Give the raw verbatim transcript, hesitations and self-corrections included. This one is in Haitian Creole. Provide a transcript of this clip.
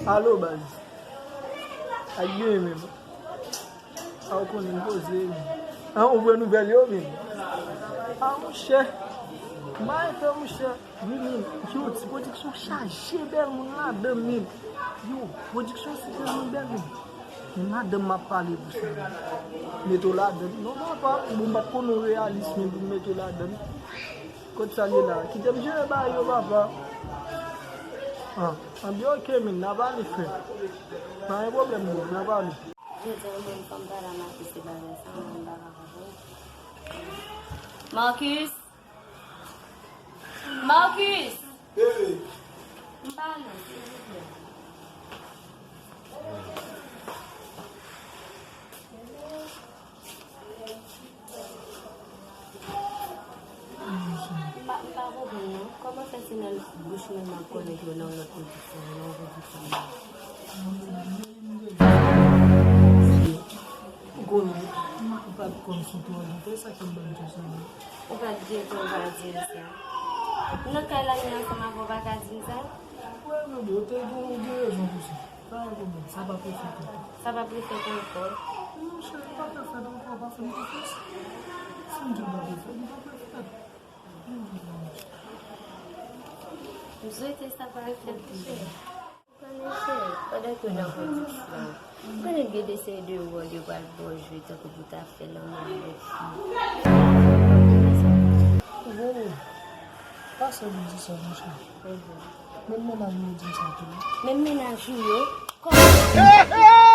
Alo, baz. Sa k genyen menm? A, ou konnen m poze wi. An, ou pran nouvèl yo menm? A, monchè. M pa fè, monchè. Wi, men, yo, ti pwodiksyon chaje bèl moun ladan, men. Yo, pwodiksyon se tèlman bèl, men. Men madanm m ap pale pou sa. Mete w ladan. Non, papa, bon, m pa t konnen w reyalis, men pou m mete w ladan. Kot sa l ye la? Kite m jere bagay yo, papa. An, an, byen, oke, men, n a pale, frè. Pa gen pwoblèm, bro, n a pale. Jodi a, mwen, fò m pale a Marcus de bagay sa, mwen, m pa ka konprann. Marcus! Marcus! Hey! M pale, silvouplè. M pa, m pa konprann non. Kòman fè se nan bouch mwen m ap konnen ke w nan yon lòt pwodiksyon, nan yon pwodiksyon la? Ou konnen, m pa t konn sou twò lontan, sa k fè m ban m tou sa la. Ou pa t gen tan pa di m sa. M nan kay la, m ansanm avè w, pa ka di m sa. Wè, bebe, ou te gen, ou gen rezon pou sa. Pa gen pwoblèm, sa p ap refèt ankò. Sa p ap refèt ankò? Non, cheri, pa refèt ankò, pa fè m konfyans. Si m di l p ap refèt, li p ap refèt. M swete sa pa refèt tou, cheri. Ou konnen, cheri, pandan ke w nan pwodiksyon, ou konnen gen de seri de wòl yo pral ba w jwe, tankou pou w ta fè lanmou avèk fi. Ou konnen sa? Bon, pa sèlman di sa, monchè. Mhm. Menm mennaj mwen di m sa tou. Menm mennaj ou yo? Kòman?